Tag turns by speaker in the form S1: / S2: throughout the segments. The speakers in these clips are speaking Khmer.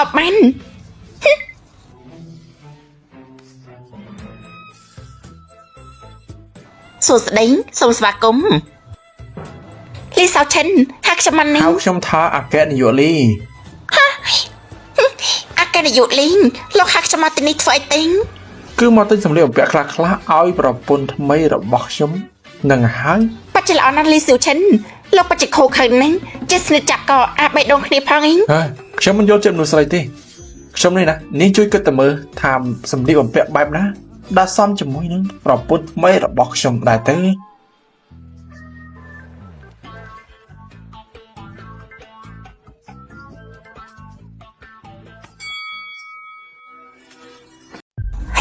S1: ក៏បានសួស្តីសូមស្វាគមន៍លីសៅឈិនហាក់ខ្ញុំមកនេះ
S2: ហៅខ្ញុំថាអគ្គនាយកលី
S1: អគ្គនាយកលីងលោកហាក់ខ្ញុំមកទីនេះធ្វើអីទេ
S2: គឺមកទិញសម្លៀកបំពាក់ខ្លះខ្លះៗឲ្យប្រពន្ធថ្មីរបស់ខ្ញុំនឹងហើយ
S1: បច្ចុប្បន្នណាស់លីស៊ូឈិនលោកបច្ចុប្បន្នខូខើហ្នឹងជាស្និទ្ធចាប់កអាបេះដូងគ្នាផងអី
S2: ហើយខ្ញុំមិនយល់ចិត្តមនុស្សស្រីទេខ្ញុំនេះណានាងជួយគិតតែមើលថាសម្លៀកបំពាក់បែបណាដែលសមជាមួយនឹងប្រពន្ធថ្មីរបស់ខ្ញុំដែរទៅ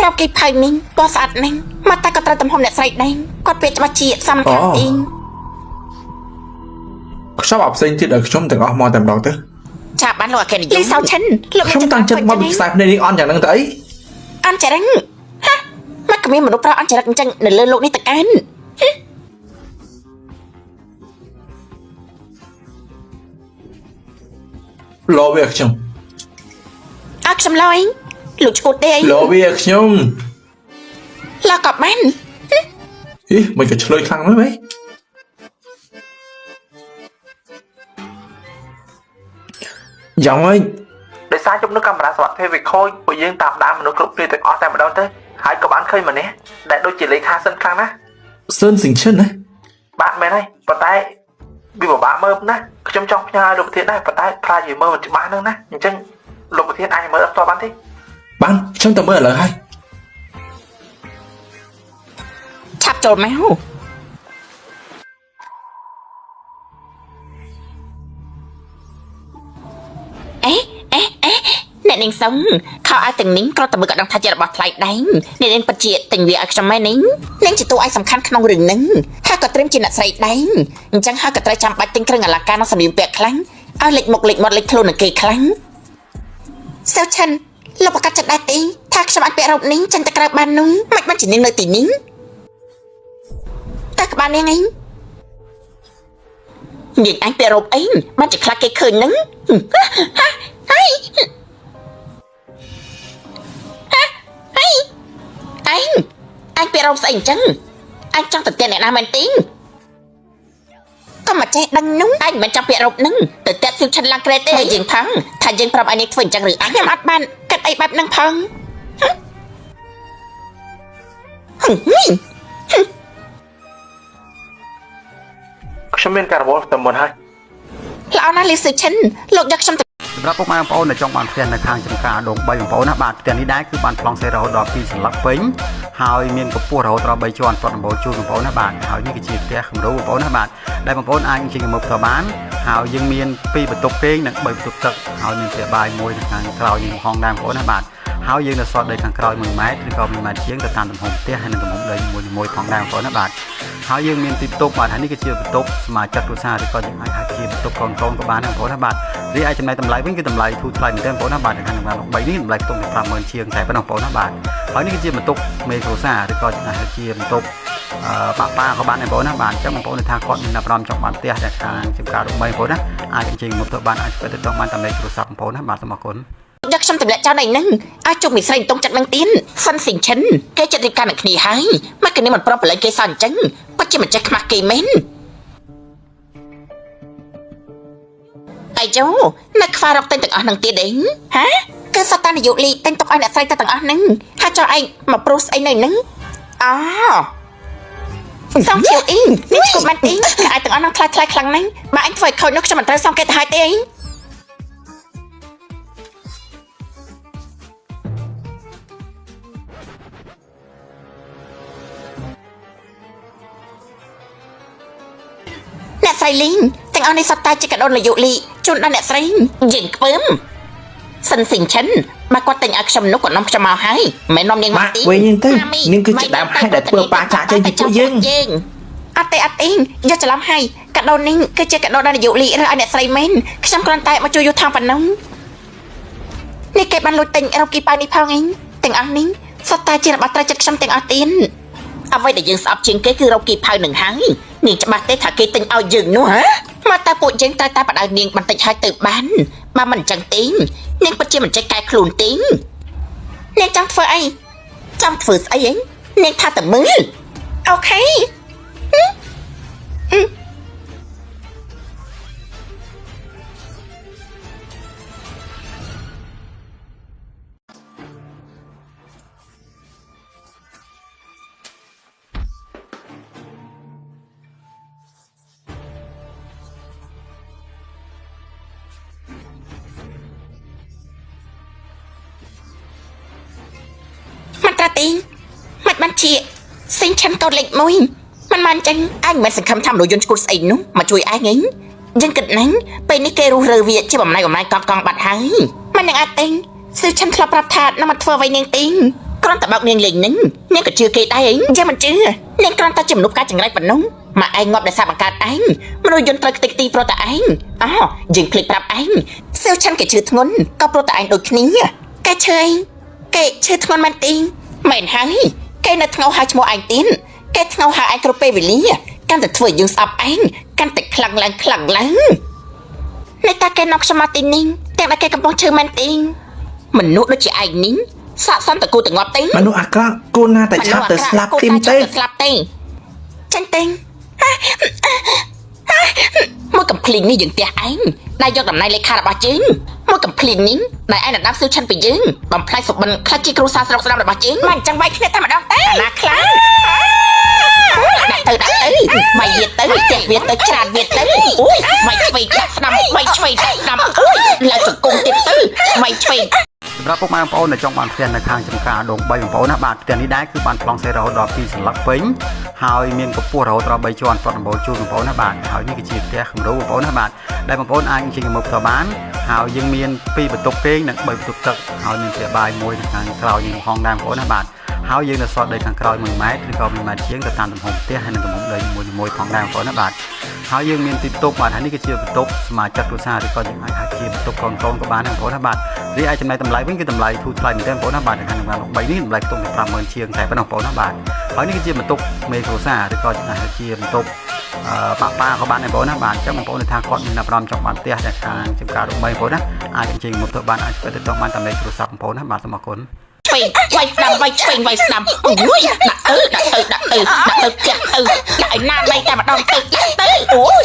S1: រកគេផៅនេះពណ៌ស្អាតនេះមកតែក៏ត្រូវទំហំអ្នកស្រីដែរគាត់ពាក្យច្បាស់ជាសំខាន់អី
S2: ខ្ញុំអត់ផ្សេងទៀតឲ្យខ្ញុំទាំងអស់មកតែម្ដងទៅ
S1: ចាប់បានលោកអគ្គនាយកលីសៅឈិនលោក
S2: ខ្ញុំតាំងចិត្តមកពីខ្សែភ្នែកនេះអន់យ៉ាងហ្នឹងទៅអី
S1: អន់ចរិងហាមកគ្មានមនុស្សប្រុសអន់ចរិតអញ្ចឹងនៅលើលោកនេះតកើន
S2: លោវាខ្ញុំ
S1: អើខ្ញុំឡើយលោកឈួតទេអី
S2: លោវាខ្ញុំ
S1: លោកក៏បាន
S2: ហីមិនក៏ឆ្លើយខ្លាំងមែនហ៎យ៉ាងម៉េច
S3: ដោយសារជប់នោះកាមេរ៉ាសុវត្ថិភាពវាខូចពួកយើងតាមដានមនុស្សគ្រប់គ្នាទាំងអស់តែម្ដងទៅហើយក៏បានឃើញម្នាក់ដែលដូចជាលេខាសិនខ្លាំងណាស់
S2: សឿនសិងឈិនណា
S3: បាទមែនហើយប៉ុន្តែវាពិបាកមើលណាស់ខ្ញុំចង់ផ្ញើឲ្យលោកប្រធានដែរប៉ុន្តែខ្លាចវាមើលមិនច្បាស់ហ្នឹងណាអញ្ចឹងលោកប្រធានអាចមើលអត់ផ្ទាល់បានទេ
S2: បានខ្ញុំទៅមើលឥឡូវហើយ
S1: ឆាប់ចូលមកអេអេអេអ្នកនាងសុងខោអាវទាំងនេះគ្រាន់តែមើលក៏ដឹងថាជារបស់ថ្លៃដែរអ្នកនាងពិតជាទិញវាឲ្យខ្ញុំមែននេះនាងជាតួឯកសំខាន់ក្នុងរឿងហ្នឹងហើយក៏ត្រឹមជាអ្នកស្រីដែរអញ្ចឹងហើយក៏ត្រូវចាំបាច់ទិញគ្រឿងអលង្ការនិងសម្លៀកបំពាក់ខ្លាំងឲ្យលេចមុខលេចមាត់លេចខ្លួននឹងគេខ្លាំងសៅឆិនលោកប្រកាសចិត្តដែរទេថាខ្ញុំអាចពាក់រ៉ូបនេះចេញទៅក្រៅបាននោះមិនបានជានាងនៅទីនេះតើក្បាលនាងអីនាងអញពាក់រ៉ូបអីបានជាខ្លាចគេឃើញហ្នឹងហាហើយ ហើយអញអញពាក់រោមស្អីអញ្ចឹងអញចង់ទៅផ្ទះអ្នកណាមែនទេក៏មកចេះដឹងនោះអញមិនចង់ពាក់រោបនឹងទៅផ្ទះស៊ីវឆិនឡើងក្រែទេហើយយើងផងថាយើងប្រាប់ឲ្យនេះធ្វើអញ្ចឹងឬអញខ្ញុំអត់បានគិតអីបែបហ្នឹងផងហឹមហឹម
S3: ខ្ញុំមានការរវល់តែមុនហើយ
S1: ល្អណាស់លីស៊ូឈិនលោកយកខ្ញុំទៅ
S4: សម្រាប់ពុកម៉ែបងប្អូនដែលចង់បានផ្ទះនៅខាងចំការដង3បងប្អូនណាបាទផ្ទះនេះដែរគឺបានប្លង់សេរហូតដល់2សន្លឹកពេញហើយមានកម្ពស់រហូតដល់3ជាន់ប្រត់ដំបូលជូនបងប្អូនណាបាទហើយនេះគឺជាផ្ទះគំរូបងប្អូនណាបាទដែលបងប្អូនអាចអញ្ជើញមកមើលផ្ទាល់បានហើយយើងមាន2បន្ទប់គេងនិង3បន្ទប់ទឹកហើយមានផ្ទះបាយមួយនៅខាងក្រោយនេះហងដែរបងប្អូនណាបាទហើយយើងនៅសល់ដីខាងក្រោយ1ម៉ែត្រឬក៏1ម៉ែត្រជាងទៅតាមទំហំផ្ទះហើយនិងទំហំដីមួយៗផងដែរបងប្អូនណាបាទហើយយើងមានទីបន្ទប់បាទហើយនេះគឺជាបន្ទប់សមាជិកគ្រួសារឬក៏យើងអាចហៅជាបន្ទប់កូនកូនក៏បានដែរបងប្អូនណាបាទរីឯចំណែកតម្លៃវិញគឺតម្លៃធូរថ្លៃមែនទែនបងប្អូនណាបាទនៅខាងក្នុង3នេះតម្លៃខ្ទង់តែ50000ជាងតែប៉ុណ្ណោះបងប្អូនណាបាទហើយនេះគឺជាបន្ទប់មេគ្រួសារឬក៏យើងអាចហៅជាបន្ទប់អឺប៉ាប៉ាក៏បានដែរបងប្អូនណាបាទអញ្ចឹងបងប្អូនថាគាត់មានអារម្មណ៍ចង់បានផ្ទះដែលខាងចំការរំបីបងប្អូនណាអាចអញ្ជើញមកទៅបានអាចទៅដល់បានតាមលេខទូរស័ព្ទបងប្អូនណាបាទសូមអរគុណ
S1: យកខ្ញុំទម្លាក់ចោលនៅហ្នឹងឲ្យជុំមីស្រីមិនតុងចិត្តនឹងទៀនសិនសិងឈិនគេចិត្តរៀបការនឹងគ្នាហើយមកគេនេះមិនព្រមប្រឡែងគេសោះអញ្ចឹងពិតជាមិនចេះខ្មាស់គេមែនអាយូនៅខ្វះរកទិញទាំងអស់នឹងទៀតអីហាគឺសតានយុលីទិញទុកឲ្យអ្នកស្រីតែទាំងអស់ហ្នឹងហើយចោលឯងមកប្រុសស្អីនៅហ្នឹងអូសងឈៀវអ៊ីងនេះឈប់មែនទីឲ្យទាំងអស់ហ្នឹងថ្លៃថ្លៃខ្លាំងហ្នឹងបើអញធ្វើឲ្យខូចនោះខ្ញុំមិនត្រូវសងគេទៅហើយទេអី អ្នកស្រីលីងទាំងអស់នេះសុទ្ធតែជាកាដូនលយុលីជូនដល់អ្នកស្រីយើងខ្ពើមសិនសិងឈិនបើគាត់ទិញឲ្យខ្ញុំនោះគាត់នាំខ្ញុំមកហើយមិនមែននាំនាងមក
S2: ម៉ាក់
S1: ទី
S2: វិញហ្នឹងទៅនាងគឺជាដើមហេតុដែលធ្វើប៉ាចាក់ចេញពីពួកយើង
S1: យើងអត់ទេអត់ទេយកច្រឡំហើយកាដូននេះគឺជាកាដូដល់នយុលីឬឲ្យអ្នកស្រីមែនខ្ញុំគ្រាន់តែមកជួយយូថងប៉ុណ្ណឹងនេះគេបានលួចទិញរកគីប៉ៅនេះផងឯងទាំងអស់នេះសុទ្ធតែជារបស់ត្រូវចិត្តខ្ញុំទាំងអស់ទៀតអ្វីដែលយើងស្អប់ជាងគេគឺរកគីផៅនឹងហើយនាងច្បាស់ទេថាគេទិញឲ្យយើងនោះហ៎មកតើពួកយើងត្រូវតែបដៅនាងបន្តិចហើយទៅបាន បើមិនអញ្ចឹងទេនាងពិតជាមិនចេះកែខ្លួនទេនាងចង់ធ្វើអីចង់ធ្វើស្អីហីនាងថាតែមើល OK មិនត្រាទីមិនបានជាសេងឆាន់កោតលេខ1មិនបានចឹងឯងមិនសង្ឃឹមថាមនុស្សយន្តឈួតស្អីនោះមកជួយឯងឯងយើងគិតណាស់ពេលនេះគេរុះរើវាជាបំណែកបំណែកកង់កង់បាត់ហើយមិននឹងអាចទេស៊ឺឆាន់ធ្លាប់ប្រាប់ថានឹងមកធ្វើអ្វីនាងទេគ្រាន់តែបោកនាងលេងនឹងនាងក៏ជឿគេដែរឯងយើងមិនជឿនាងគ្រាន់តែជាមនុស្សការចង្រៃប៉ុណ្ណឹងមកឯងងាប់ដោយសារបង្កើតឯងមនុស្សយន្តត្រូវខ្ទេចខ្ទីព្រោះតែឯងអូយើងភ្លេចប្រាប់ឯងស៊ឺឆាន់គេជឿធ្ងន់ក៏ព្រោះតែឯងដូចគ្នាគេឈឺឯង គេឈឺធ្ងន់មែនទីមែនហើយគេនៅធ្ងោហៅឈ្មោះឯងទៀតគេធ្ងោហៅឯងគ្រប់ពេលវេលាកាន់តែធ្វើឲ្យយើងស្អប់ឯងកាន់តែខ្លាំងឡើងខ្លាំងឡើងនៃតាគេនាំខ្ញុំមកទីនេះទាំងដែលគេកំពុងឈឺមែនទីមនុស្សដូចជាឯងនេះស័កសមតគូតងាប់ទេ
S2: មនុស្សអាក្រក់គួរណាតែឆាប់ទៅស្លាប់ធីមទេ
S1: ស្លាប់ទេចាញ់ទេមួយកំភ្លីងនេះយើងផ្ទះឯងដែលយកតំណែងលេខារបស់យើងមួយកំភ្លីងនេះដែលឯងដណ្ដើមស៊ឺឆាន់ពីយើងបំផ្លាញសុបិនខ្លះជាគ្រួសារស្រុកស្ដាំរបស់យើងមិនអញ្ចឹងវាយគ្នាតែម្ដងទេអាណាខ្លាំងដាក់ទៅដាក់ទៅវាយវាទៅផ្ទះវាទៅច្រានវាទៅអូយវាយឆ្វេងចាក់ស្ដាំវាយឆ្វេងចាក់ស្ដាំអូយឡើងសង្គមទៀតទៅវាយឆ្វេង
S4: សម្រាប់ពុកម៉ែបងប្អូនដែលចង់បានផ្ទះនៅខាងចំការដង3បងប្អូនណាបាទផ្ទះនេះដែរគឺបានប្លង់សេរហូតដល់2សន្លឹកពេញហើយមានកម្ពស់រហូតដល់3ជាន់ប្រត់ដំបូលជូនបងប្អូនណាបាទហើយនេះគឺជាផ្ទះគំរូបងប្អូនណាបាទដែលបងប្អូនអាចអញ្ជើញមកផ្ទាល់បានហើយយើងមាន2បន្ទប់គេងនិង3បន្ទប់ទឹកហើយមានផ្ទះបាយមួយនៅខាងក្រោយនេះហងដែរបងប្អូនណាបាទហើយយើងនៅសល់ដីខាងក្រោយ1ម៉ែត្រឬក៏1ម៉ែត្រជាងទៅតាមទំហំផ្ទះហើយនិងទំហំដីមួយៗផងដែរបងប្អូនណាបាទហើយយើងមានទីបន្ទប់បាទហើយនេះគឺជាបន្ទប់សមាជិកគ្រួសារឬក៏យើងអាចហៅជាបន្ទប់កូនកូនក៏បានដែរបងប្អូនណាបាទរីឯចំណែកតម្លៃវិញគឺតម្លៃធូរថ្លៃមែនទែនបងប្អូនណាបាទនៅខាងក្នុង3នេះតម្លៃខ្ទង់តែ50000ជាងតែប៉ុណ្ណោះបងប្អូនណាបាទហើយនេះគឺជាបន្ទប់មេគ្រួសារឬក៏យើងអាចហៅជាបន្ទប់អឺប៉ាប៉ាក៏បានដែរបងប្អូនណាបាទអញ្ចឹងបងប្អូនថាគាត់មានអារម្មណ៍ចង់បានផ្ទះដែលខាងចំការរំបីបងប្អូនណាអាចអញ្ជើញមកទៅបានអាចទៅតបានតាមលេខទូរស័ព្ទបងប្អូនណាបាទសូមអរគុណ
S1: ឆ្វេងវាយស្ដាំវាយឆ្វេងវាយស្ដាំអូយដាក់ទៅដាក់ទៅដាក់ទៅដាក់ទៅផ្ទះទៅដាក់ឲ្យណានលៃតែម្ដងទៅដាក់ទៅអូយ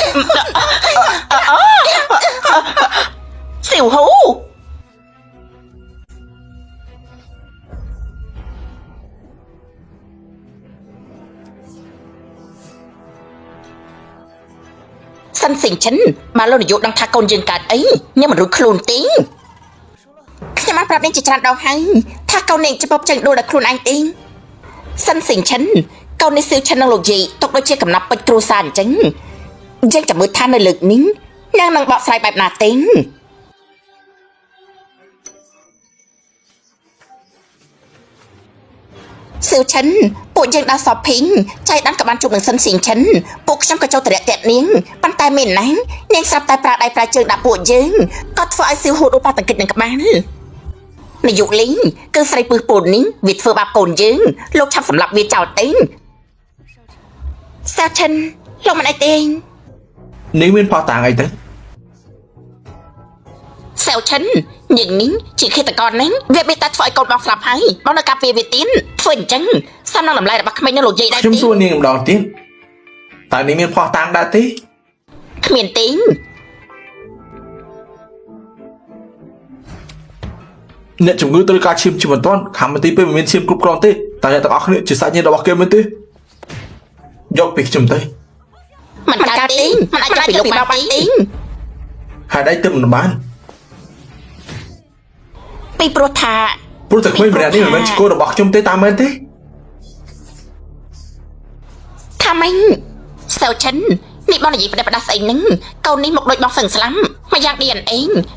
S1: សៀវហ៊ូសិនសិងចិនបើលោកនាយកដឹងថាកូនយើងកើតអីញ៉ាំមិនរួចខ្លួនទេខ្ញុំបានប្រាប់នាងជាច្រើនដងហើយថាកូននាងជាពពចេញដួលដល់ខ្លួនឯងទេសិនសិងចិនកូននេះសៀវឆិននិងលោកយាយទុកដូចជាកំណប់ពេជ្រគ្រួសារអញ្ចឹងយើងចាំមើលថានៅលើកនេះនាងនឹងបកស្រាយបែបណាទេសៀវឆិនពួកយើងដើរសอភិងចៃដានក៏បានជួបនឹងសិនសៀងឆិនពួកខ្ញុំក៏ចូលទៅរាក់ទាក់នាងប៉ុន្តែមានណាស់នាងស្រាប់តែប្រើដៃប្រើជើងដាក់ពួកយើងក៏ធ្វើឲ្យសៀវហួតឧបតង្គិចនឹងក្បាលនាយកលីងគឺស្រីពឹសពូននេះវាធ្វើបាបកូនយើងលោកឆាប់សម្លាប់វាចោលទេសៀវឆិនលោកមិនអីទេ
S2: នាងមានផោះតាងអីទៅ
S1: សៀវឆិននាងនេះជាឃាតករនេះវាបេតាធ្វើឲ្យកូនបងស្លាប់ហើយបងនៅកាពីវាទៀតធ្វើអញ្ចឹងសមនឹងតម្លៃរបស់ក្មេងនឹងលោកយាយដែរ
S2: ខ្ញុំ
S1: ទេ
S2: សួរនាងម្ដងទៀតតើនាងមានផោះតាងដែរទេ
S1: គ្មានទេ
S2: អ្នកជំងឺត្រូវការឈាមជាបន្ទាន់ខាងមន្ទីរពេទ្យមិនមានឈាមគ្រប់គ្រាន់ទេតើអ្នកទាំងអស់គ្នាជាសាច់ញាតិរបស់គេមែនទេយកពីខ្ញុំទៅ
S1: មិនកើតទេមិនអាចយកពីលោកបានទេ
S2: ហេតុអីទើបមិនបាន
S1: ពីព្រោះថា
S2: ព្រោះតែក្មេងម្នាក់នេះមិនមែនជាកូនរបស់ខ្ញុំទេតាមមែនទេ
S1: ថាម៉េចសៅឆិននេះបងនិយាយប្រដេះប្រដាស់ស្អីហ្នឹងកូននេះមកដូចបងសឹងស្លាំមកយ៉ាង DNA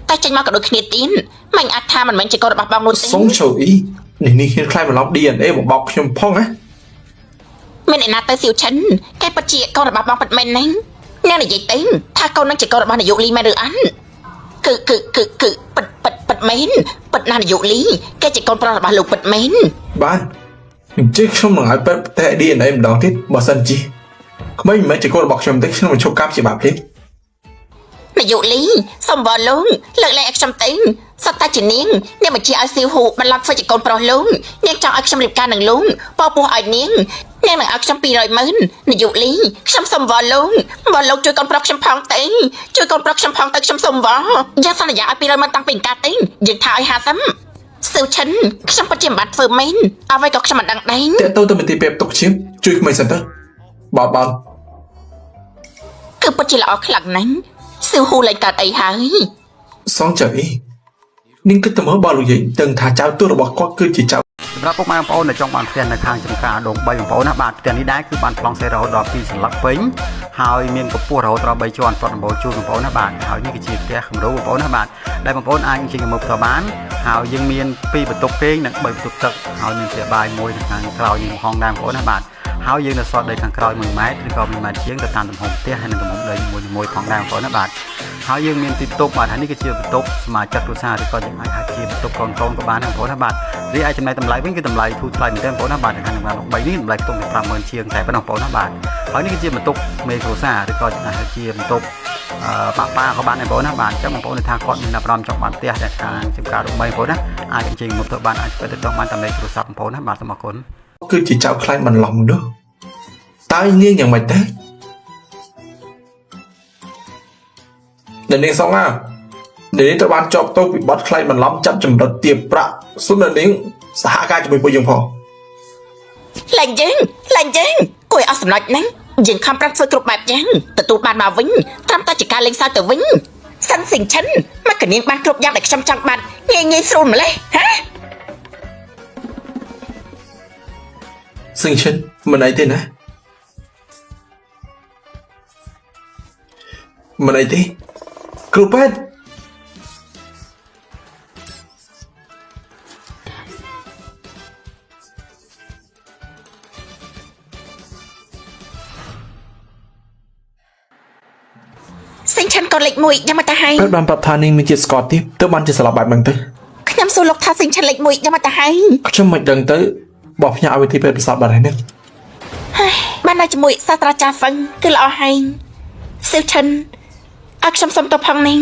S1: តែចេញមកក៏ដូចគ្នាទៀតមិនអាចថាមិនមែនជាកូនរបស់បងនោះទេ
S2: សុងឆូអ៊ីនេះនេះហ៊ានខ្លាយបន្លំ DNA មកបោកខ្ញុំផងណា
S1: មានឯណាទៅសៀវឆិនគេពិតជាកូនរបស់បងពិតមែនហ្នឹងអ្នកនិយាយទេថាកូននឹងជាកូនរបស់នាយកលីមែនឬអត់គឺគឺគឺគឺពិតពិតពិតមែនពិតណាស់នាយកលីគេជាកូនប្រុសរបស់លោកពិតមែន
S2: បានអញ្ចឹងខ្ញុំនឹងឲ្យពេទ្យតេស្ត DNA ម្ដងទៀតបើសិនជាក្មេងមិនមែនជាកូនរបស់ខ្ញុំទេខ្ញុំនឹងឈប់ការព្យាបាលភ្លាម
S1: នាយកលីសុំវល់លោកលើកលែងឲ្យខ្ញុំទៅសត្វតែជានាងនាងបញ្ជាឲ្យស៊ីវហ៊ូបន្លំធ្វើជាកូនប្រុសលោកនាងចង់ឲ្យខ្ញុំរៀបការនឹងលោកពពោះឲ្យនាងនាងនឹងឲ្យខ្ញុំ200ម៉ឺននាយកលីខ្ញុំសុំវល់លោកវល់លោកជួយកូនប្រុសខ្ញុំផងទៅជួយកូនប្រុសខ្ញុំផងទៅខ្ញុំសុំវល់យើងសន្យាឲ្យ200ម៉ឺនតាំងពីកាទៅយើងថាឲ្យ50ស៊ូឈិនខ្ញុំពិតជាមិនបានធ្វើមែនអ្វីក៏ខ្ញុំមិនដឹងដែរ
S2: តើទៅទៅមន្ទីរពេទ្យទុកឈាមជួយក្មេងសិនទៅបោបបោ
S1: គឺពិតជាល្អខ្លាំងណាស់ស៊ូហ៊ូលែងកើតអីហើយ
S2: សងចៅអីនាងគិតទៅមើលបើលោកយាយដឹងថាចៅទូរបស់គាត់គឺជាចៅ
S4: សម្រាប់ពុកម៉ែបងប្អូនដែលចង់បានផ្ទះនៅខាងចំការដង3បងប្អូនណាបាទផ្ទះនេះដែរគឺបានប្លង់សេរហូតដល់2សន្លឹកពេញហើយមានកម្ពស់រហូតដល់3ជាន់ប្រត់ដំបូលជូនបងប្អូនណាបាទហើយនេះគឺជាផ្ទះគំរូបងប្អូនណាបាទដែលបងប្អូនអាចអញ្ជើញមកផ្ទាល់បានហើយយើងមាន2បន្ទប់គេងនិង3បន្ទប់ទឹកហើយមានផ្ទះបាយមួយនៅខាងក្រោយនេះហងដែរបងប្អូនណាបាទហើយយើងនៅសល់ដីខាងក្រោយ1ម៉ែត្រឬក៏1ម៉ែត្រជាងទៅតាមទំហំផ្ទះហើយនិងទំហំដីមួយៗផងដែរបងប្អូនណាបាទហើយយើងមានទីបន្ទប់បាទហើយនេះគឺជាបន្ទប់សមាជិកគ្រួសារឬក៏យើងអាចហៅជាបន្ទប់កូនកូនក៏បានដែរបងប្អូនណាបាទរីឯចំណែកតម្លៃវិញគឺតម្លៃធូរថ្លៃមែនទែនបងប្អូនណាបាទនៅខាងក្នុង3នេះតម្លៃខ្ទង់តែ50000ជាងតែប៉ុណ្ណោះបងប្អូនណាបាទហើយនេះគឺជាបន្ទប់មេគ្រួសារឬក៏យើងអាចហៅជាបន្ទប់ប៉ាប៉ាក៏បានដែរបងប្អូនណាបាទអញ្ចឹងបងប្អូនថាគាត់មានអារម្មណ៍ចង់បានផ្ទះដែលខាងចំការរំបីបងប្អូនណាអាចអញ្ជើញមកទៅបានអាចទៅតងបានតាមលេខទូរស័ព្ទបងប្អូនណាបាទសូមអរគុណ
S2: គឺជាចៅខ្លាញ់បន្លំនោះតើនាងយ៉ាងម៉េចទៅអ្នកនាងសងណាអ្នកនាងត្រូវបានជាប់ទោសពីបទខ្លាញ់បន្លំចាប់ចម្រិតទាបប្រាក់សូមអ្នកនាងសហការជាមួយពួកយើងផង
S1: ឡើងយើងឡើងយើងគួយអស់សំណុចហ្នឹងយើងខំប្រឹងធ្វើគ្រប់បែបយ៉ាងទទួលបានមកវិញត្រឹមតែជាការលេងសើចទៅវិញសិនសិងឈិនមកកនាងបានគ្រប់យ៉ាងដែលខ្ញុំចង់បានងាយងាយស្រួលម្លេះហ៎
S2: សឹងឈិនមិនអីទេណាមិនអីទេគ្រូពេទ្យ
S1: សិងឈិនកូនលេខ1យ៉ាងមកទៅហើយ
S2: ពេទ្យបានប្រាប់ថានាងមានជាតិស្ករទាបទើបបានជាស្លាប់បែបហ្នឹងទៅ
S1: ខ្ញុំសួរលោកថាសិងឈិនលេខ1យ៉ាងមកទៅហើយ
S2: ខ្ញុំមិនដឹងទៅបោះផ្ញើឲ្យវិធីពេទ្យប្រសពបាត់ហើយនេះ
S1: បាននៅជាមួយសាស្ត្រាចារ្យហ្វឹងគឺល្អហើយស៊ូឈិនឲ្យខ្ញុំសុំទោសផងនេះ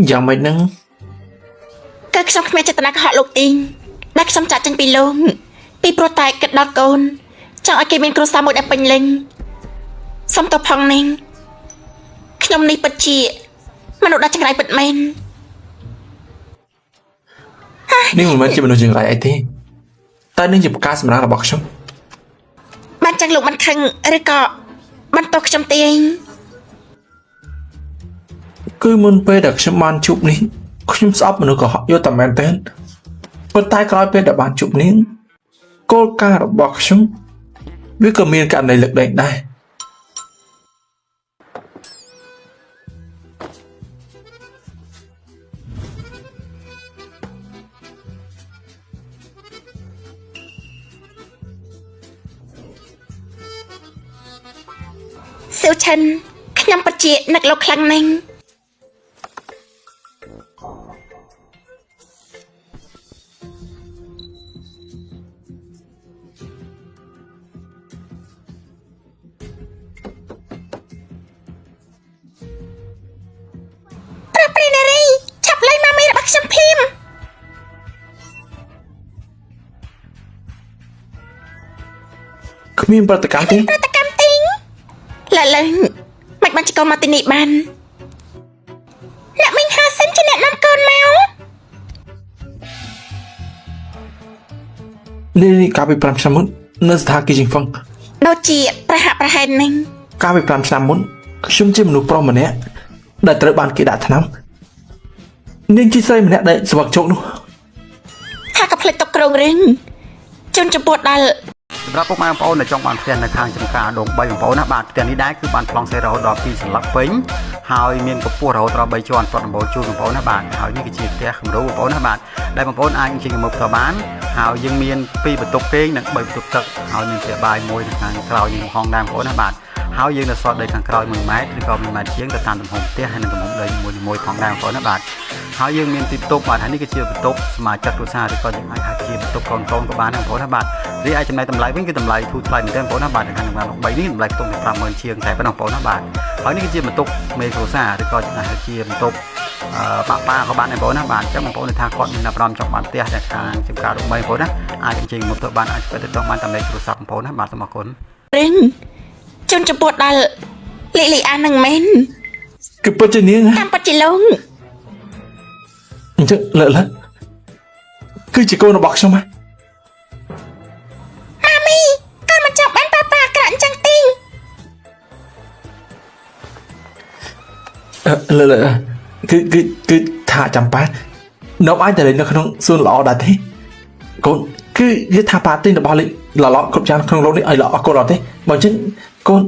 S2: យ៉ាងម៉េចហ្នឹង
S1: គឺខ្ញុំគ្មានចេតនាកុហកលោកទីងដែលខ្ញុំចាក់ចេញពីលោកពីព្រោះតែគិតដល់កូនចង់ឲ្យគេមានគ្រួសារមួយដែលពេញលេញសុំទោសផងនេះខ្ញុំនេះពិតជាមនុស្សដ៏ចង្រៃពិតមែន
S2: នាងមិនមែនជាមនុស្សចង្រៃអីទេតែនាងជាផ្កាសម្រាប់របស់ខ្ញុំ
S1: បានចឹងលោកមិនខឹងឬក៏បានទោសខ្ញុំទេ
S2: គឺមុនពេលដែលខ្ញុំបានជួបនេះខ្ញុំស្អប់មនុស្សកុហកយកតែមែនទែនប៉ុន្តែក្រោយពេលដែលបានជួបនាងគោលការណ៍របស់ខ្ញុំវាក៏មានករណីលើកលែងដែរ
S1: ស៊ូឈិនខ្ញុំពិតជានឹកលោកខ្លាំងណាស់ប្រាប់ព្រះនារីឆាប់លេងម៉ាមីរបស់ខ្ញុំភ្លាម
S2: គ្មានប្រតិកម្មទេ
S1: ប្រតិកម្មទីងឡើយឡើយមិនបានជាកូនមកទីនេះបានអ្នកមីងហាសិនជាអ្នកនាំកូនមក
S2: នេះនេះកាលពី5ឆ្នាំមុននៅស្ថាគារជាងហ្វឹង
S1: ដូចជាប្រហាក់ប្រហែលនឹង
S2: កាលពី5ឆ្នាំមុនខ្ញុំជាមនុស្សប្រុសម្នាក់ដែលត្រូវបានគេដាក់ថ្នាំនាងជាស្រីម្នាក់ដែលស្វឹកជោគនោះ
S1: ហាក៏ផ្លេចຕົកក្រងរឿងជន់ចំពោះដល់
S4: សម្រាប់ពុកម៉ែបងប្អូនដែលចង់បានផ្ទះនៅខាងចំការដង3បងប្អូនណាបាទផ្ទះនេះដែរគឺបានប្លង់សេរហូតដល់2សន្លឹកពេញហើយមានកម្ពស់រហូតដល់3ជាន់ប្រត់ដំបូលជូនបងប្អូនណាបាទហើយនេះគឺជាផ្ទះគំរូបងប្អូនណាបាទដែលបងប្អូនអាចអញ្ជើញមកផ្ទាល់បានហើយយើងមាន2បន្ទប់គេងនិង3បន្ទប់ទឹកហើយមានផ្ទះបាយមួយនៅខាងក្រោយនេះហងដែរបងប្អូនណាបាទហើយយើងនៅសល់ដីខាងក្រោយ1ម៉ែត្រឬក៏1ម៉ែត្រជាងទៅតាមទំហំផ្ទះហើយនិងទំហំដីមួយៗផងដែរបងប្អូនណាបាទហើយយើងមានទីបន្ទប់បាទហើយនេះគឺជាបន្ទប់សមាជិកគ្រួសារឬក៏យើងអាចហៅជាបន្ទប់កូនកូនក៏បានដែរបងប្អូនណាបាទរីឯចំណែកតម្លៃវិញគឺតម្លៃធូរថ្លៃមែនទែនបងប្អូនណាបាទនៅខាងក្នុង3នេះតម្លៃខ្ទង់តែ50000ជាងតែប៉ុណ្ណោះបងប្អូនណាបាទ ហើយនេះគឺជាបន្ទប់មេគ្រួសារឬក៏ចំណែកជាបន្ទប់អឺប៉ាប៉ាក៏បានដែរបងប្អូនណាបាទអញ្ចឹងបងប្អូនថាគាត់មានអារម្មណ៍ចង់បានផ្ទះដែលខាងចំការដង3បងប្អូនណាអាចអញ្ជើញមកទៅបានអាចទៅតបានតាមលេខទូរស័ព្ទបងប្អូនណាបាទសូមអរគុណ
S1: រឹងជូនចំពោះដល់លីលីអានឹងមែន
S2: គឺពិតជានាងហ៎
S1: តាមពិតជាលោក
S2: អញ្ចឹងលើលើគឺជាកូនរបស់ខ្ញុំហ៎
S1: ម៉ាមីកូនមិនចង់បានប៉ាប៉ាអាក្រក់អញ្ចឹងទេ
S2: អឺលើលើគឺគឺគឺថាចាំប៉ានំអាចតែលេងនៅក្នុងសួនល្អដែរទេកូនគឺគឺថាប៉ាទិញរបស់លេងល្អៗគ្រប់យ៉ាងក្នុងលោកនេះឲ្យល្អកូនអត់ទេបើអញ្ចឹងកូន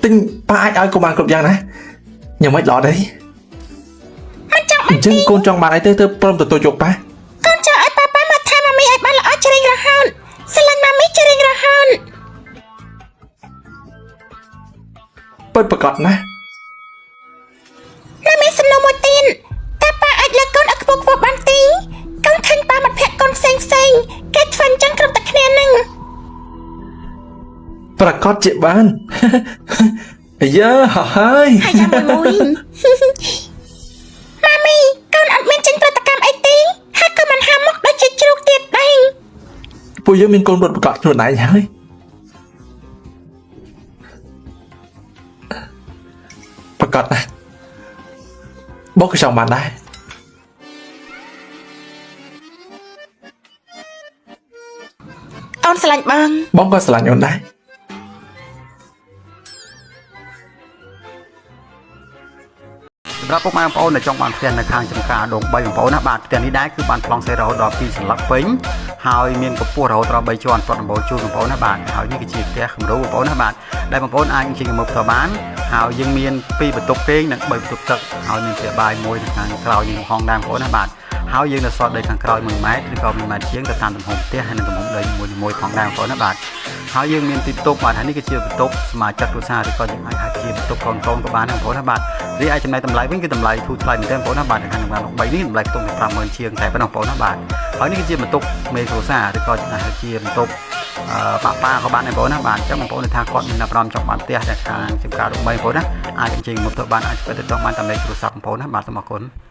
S2: ទិញប៉ាអាចឲ្យកូនបានគ្រប់យ៉ាងណាញ៉ាំមិនល្អទេ
S1: មិនចង់
S2: អញ្ចឹងកូនចង់បានអីទៅទៅព្រមទទួលយកប៉ា
S1: កូនចង់ឲ្យប៉ាប៉ាមកថែម៉ាមីឲ្យបានល្អជ្រៀងរហូតស្រឡាញ់ម៉ាមីជ្រៀងរហូត
S2: ពិតប្រកបណាស់
S1: នៅមានសំណួរមួយទៀតតើប៉ាអាចលើកកូនឲ្យខ្ពស់ខ្ពស់បានទេកូនឃើញប៉ាមិត្តភក្តិកូនផ្សេងផ្សេងៗគេធ្វើអញ្ចឹងគ្រប់តែគ្នានឹង
S2: ប្រកាសជាបាន អាយ៉ាហើយ
S1: ហើយយ៉ាងមួយមួយ ម៉ាមីកូនអត់មានចេញប្រតិកម្មអីទេហើយក៏មិនហាមុខដូចជាជ្រូកទៀតដែរ
S2: ពួកយើងមានកូនរត់ប្រកាសខ្លួនឯងហើយប្រកាសណាស់បងក៏ចង់បានដែរ
S1: អូនស្រឡាញ់បង
S2: បងក៏ស្រឡាញ់អូនដែរ
S4: សម្រាប់ពុកម៉ែបងប្អូនដែលចង់បានផ្ទះនៅខាងចំការដង3បងប្អូនណាបាទផ្ទះនេះដែរគឺបានប្លង់សេរហូតដល់2សន្លឹកពេញហើយមានកម្ពស់រហូតដល់3ជាន់ប្រត់ដំបូលជូនបងប្អូនណាបាទហើយនេះគឺជាផ្ទះគំរូបងប្អូនណាបាទដែលបងប្អូនអាចអញ្ជើញមកមើលផ្ទាល់បានហើយយើងមាន2បន្ទប់គេងនិង3បន្ទប់ទឹកហើយមានផ្ទះបាយមួយនៅខាងក្រោយនេះហងដែរបងប្អូនណាបាទហើយយើងនៅសល់ដីខាងក្រោយ1ម៉ែត្រឬក៏1ម៉ែត្រជាងទៅតាមទំហំផ្ទះហើយនិងទំហំដីមួយៗផងដែរបងប្អូនណាបាទហើយយើងមានទីបន្ទប់បាទហើយនេះគឺជាបន្ទប់សមាជិកគ្រួសារឬក៏យើងអាចហៅជាបន្ទប់កូនកូនក៏បានដែរបងប្អូនណាបាទរីឯចំណែកតម្លៃវិញគឺតម្លៃធូរថ្លៃមែនទែនបងប្អូនណាបាទនៅខាងក្នុង3នេះតម្លៃខ្ទង់តែ50000ជាងតែប៉ុណ្ណោះបងប្អូនណាបាទហើយនេះគឺជាបន្ទប់មេគ្រួសារឬក៏ចំណែកជាបន្ទប់អឺប៉ាប៉ាក៏បានដែរបងប្អូនណាបាទអញ្ចឹងបងប្អូនថាគាត់មានអារម្មណ៍ចង់បានផ្ទះដែលខាងចំការ3បងប្អូនណាអាចអញ្ជើញមកទៅបានអាចទៅតបានតាមលេខទូរស័ព្ទបងប្អូនណាបាទសូមអរគុណ។